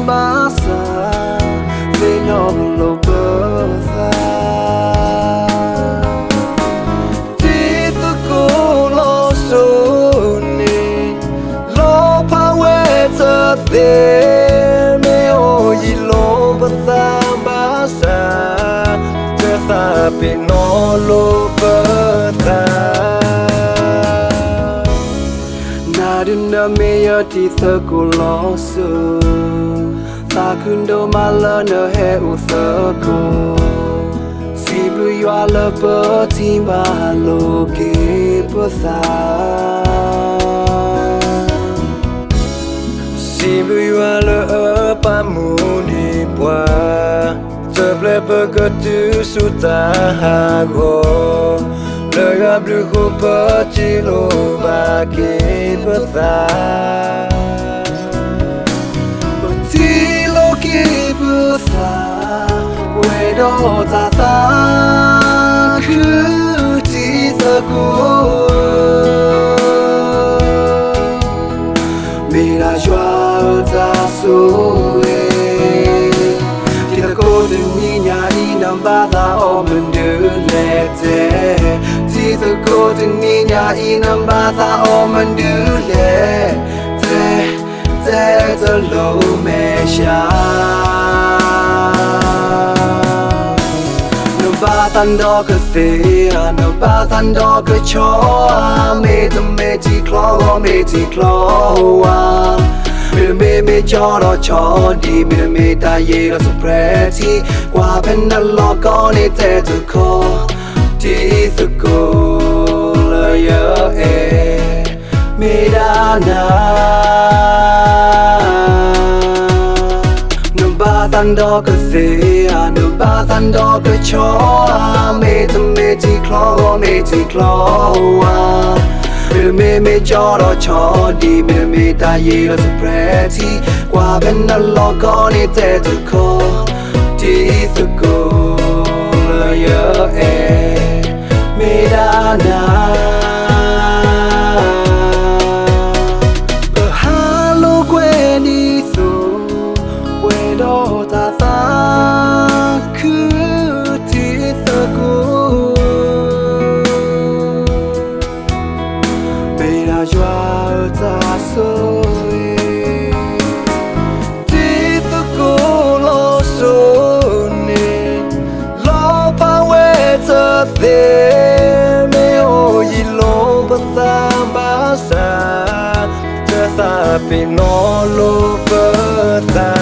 ဘၣ်ဆၣ် သ့ၣ်နီၣ်လိာ်ပသး တံၤသကိးလီၤစိၤန့ၣ် လီၤဖးဝဲတသ့ မ့ၢ်အိၣ်ယံၤလိာ်ပသးဘၣ်ဆၣ် တသးပ့ၤနီၣ်လိာ်ပသး နၤဒုးနမ့ၢ်ယတံၤသကိးလီၤစိၤ, သးခုဒိၣ်မးလၢနဟဲအိၣ်သကိး, စံးဘျုးယွၤလၢပထံၣ်ဘၣ်လိာ်က့ၤပသး, စံးဘျုးယွၤလၢအပာ်မူဒံးပှၤ, တဖျၢၣ်ပကတုၤဆူတၢ်ဟးဂီၤ, လၢယွၤဘျုးဃိပထံၣ်လိာ်ဘၣ်က့ၤပသး, ပထံၣ်လိာ်က့ၤပသး, ပှဲၤဒီးတၢ်သးခုတံၤသကိး မ့ၢ်ဒၣ်ယွၤအတၢ်ဆိၣ်ဂ့ၤ, တံၤသကိးတနံၤညါအံၤ နဘၣ်သးအီၣ်မနုၤလဲၣ်တဲ, တံၤသကိးတနံၤညါအံၤ နဘၣ်သးအီၣ်မနုၤလဲၣ်တဲ, တဲတလိၣ်မဲာ်ဆှး နဘၣ်သးဒီးကသ့ဧါ, နဘၣ်သးဒီးကဆီဧါ, မ့တမ့ၢ်ထံချီဂီၤ မ့ၢ်ထံချီဝါ, မ့တမ့ၢ်မ့ၢ်ကၠီဒီးဆီဒံး, မ့တမ့ၢ်တၢ်ယံၤဒီးစူးပြဲးထံ, ကွၢ်ဖဲနလီၢ်ကီၢ်န့ၣ် တဲတခီ, တံၤသကိးလၢယအဲၣ် မ့ၢ်ဒၣ်နၤ နဘၣ်သးဒီးကသ့ဧါ, နဘၣ်သးဒီးကဆီဧါ, မ့တမ့ၢ်ထံချီဂီၤ မ့ၢ်ထံချီဝါ, မ့တမ့ၢ်မ့ၢ်ကၠီဒီးဆီဒံး, မ့တမ့ၢ်တၢ်ယံၤဒီးစူးပြဲးထံ, ကွၢ်ဖဲနလီၢ်ကီၢ်န့ၣ် တဲတခီ, တံၤသကိးလၢယအဲၣ် မ့ၢ်ဒၣ်နၤ ပဟးလိာ်ကွဲဒ်သိး, ပှဲၤဒီးတၢ်သးခုတံၤသကိး, မ့ၢ်ဒၣ်ယွၤအတၢ်ဆိၣ်ဂ့ၤ တံၤသကိးလီၤစိၤန့ၣ်, လီၤဖးဝဲတသ့, မ့ၢ်အိၣ်ယံၤလိာ်ပသးဘၣ်ဆၣ်, တသးပ့ၤနီၣ်လိာ်ပသး